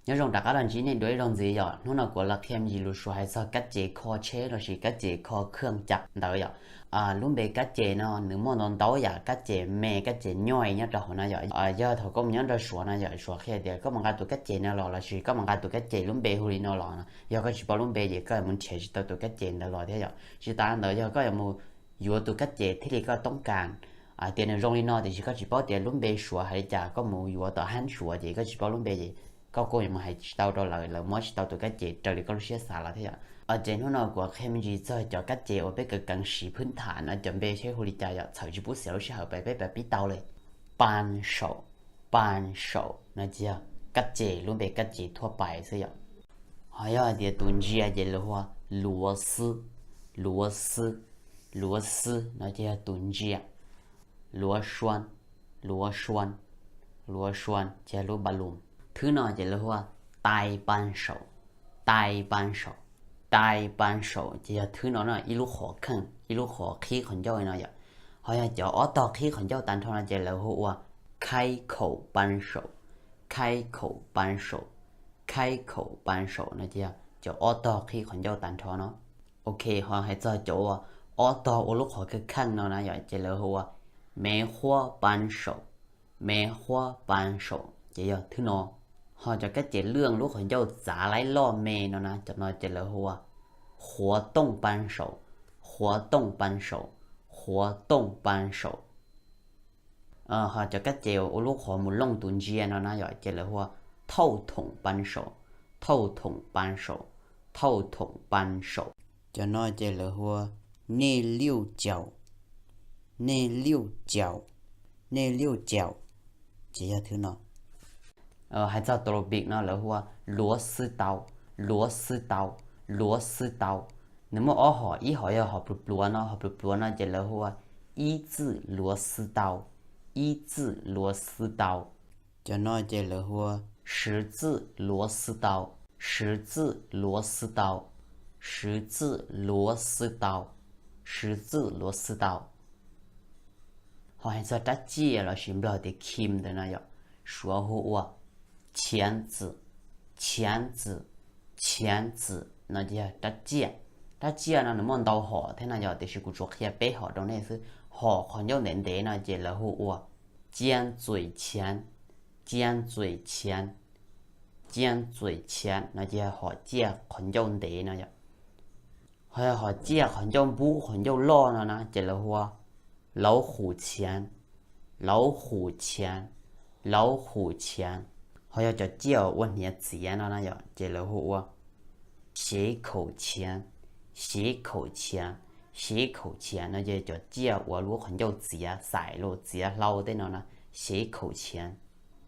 Nyob zoo rov qab los ntsib nej dua ib zaug ntxiv yom. Hnub no kuv los qhia me ntsis lus Suav hais txog kab ces kho tsheb lossis kab ces kho khaj cam ntawd yom. Lub npe kab ces no nws muaj ntau ntau yam, kab ces me, kab ces nyoj nyob rau hauv no yom. Yog thaum koj mus nyob nrog Suav no yom, Suav qhia tias koj mus nqa tus kab ces no los lossis koj mus nqa tus kab ces lub npe hu li no los no, yog koj tsis paub lub npe ces koj mus nrhiav tsis tau tus kab ces ntawd los thiab yom. Tsis tas ntawd, yog koj yuav mus yuav tus kab ces thiaj li koj toob kas hais tias nws zoo li no, tiam sis koj tsis paub tias lub npe Suav hais li cas, koj mus yuav tom hab Suav ces koj tsis paub lub npe ces koj kuj yuav mus hais tsis tau rau lawv, lawv muab tsis tau tus kab ces raws li koj lub siab xav los thiab yom. Ces hnub no kuv qhia me ntsis txog cov kab ces uas peb kawm kawm siv phwb tham no cov npe seb hu li cas yom, txhawm tsis pub xiam lub sij hawm, peb pab pib tau li. Pas saum, pas saum no ces yog kab ces, lub npe kab ces thuab pais xwb yom. Ho yog hais tias tus ntsia ces lawv hu ua luav xwb, luav xwb, luav xwb no ces yog tus ntsia. Luav sua, luav sua, luav sua ces yog lub npas lus. Thwb no ces lawv hu ua tai pas saum, tai pas saum, tai pas saum ces yog thwb no no, ib lub qhov kheej, ib lub qhov qhib qhov ncauj no yom. Ho yog cov ob tog qhib qhov ncauj tag nrho no ces lawv hu ua khaib khaum pas saum, khaib khaum pas saum, khaib khaum pas saum no ces yog cov ob tog qhib qhov ncauj tag nrho no. Ok, ho hais txog cov uas ob tog ua lub qhov kheej kheej no na yom, ces lawv hu ua me huab pas saum, me huab pas saum ces yog thwb no. Ho cov kab ces lwaj lub qhov ncauj txav laib loj me no na, cov no ces lawv hu ua huav tooj pas saum, huav tooj pas saum, huav tooj pas saum. Ho cov kab ces ua lub qhov mus looj tus ntsia no na yom, ces lawv hu ua thauj thoom pas saum, thauj thoom pas saum, thauj thoom pas saum. Cov no ces lawv hu ua nej liuj caum, nej liuj caum, nej liuj caum ces yog thwb no. Hais txog tus lus pim no lawv hu ua luav xwb tau, luav xwb tau, luav xwb tau. Nws muaj ob hom, ib hom yog hom pluav pluav no, hom pluav pluav no ces lawv hu ua ib txwj luav xwb tau, ib txwj luav xwb tau. Cov no ces lawv hu ua十字螺丝刀, 十字螺丝刀, 十字螺丝刀, 十字螺丝刀. Ho hais txog rab ciaj lossis Nplog tias khim ntawd no yom, Suav hu ua 钳子, 钳子, 钳子 no ces yog rab ciaj. Rab ciaj no nws muaj ntau hom thiab no yom, tiam sis kuv tsuas qhia peb hom rau nej xwb. Hom qhov ncauj ntev ntev no ces lawv hu ua 尖嘴钳, 尖嘴钳, 尖嘴钳 no ces yog hom ciaj qhov ncauj ntev no yom. Ho yog hom ciaj qhov ncauj npub qhov ncauj loj no na ces lawv hu ua 老虎钳, 老虎钳, 老虎钳. Ho yog cov ciaj ua hniav txiav no na yom, ces lawv hu ua 斜口钳, 斜口钳, 斜口钳 no ces cov ciaj ua lub qhov ncauj txiav xaim los txiav hlau tej no na, 斜口钳.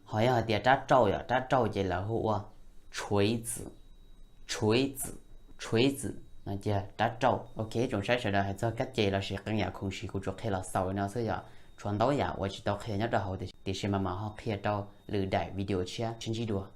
Ho yog hais tias rab rauj yom, rab rauj ces lawv hu ua 锤子, 锤子, 锤子 no ces rab rauj. Ok, tsoom saib sawv daws, hais txog kab ces lossis qee yam khoom siv kuv tsuas qhia los xaus li no xwb yom. Tshuav ntau yam uas tsis tau qhia nyob rau hauv, tiam sis mas mam ho qhia rau lwm daim video tshiab, sib ntsib dua.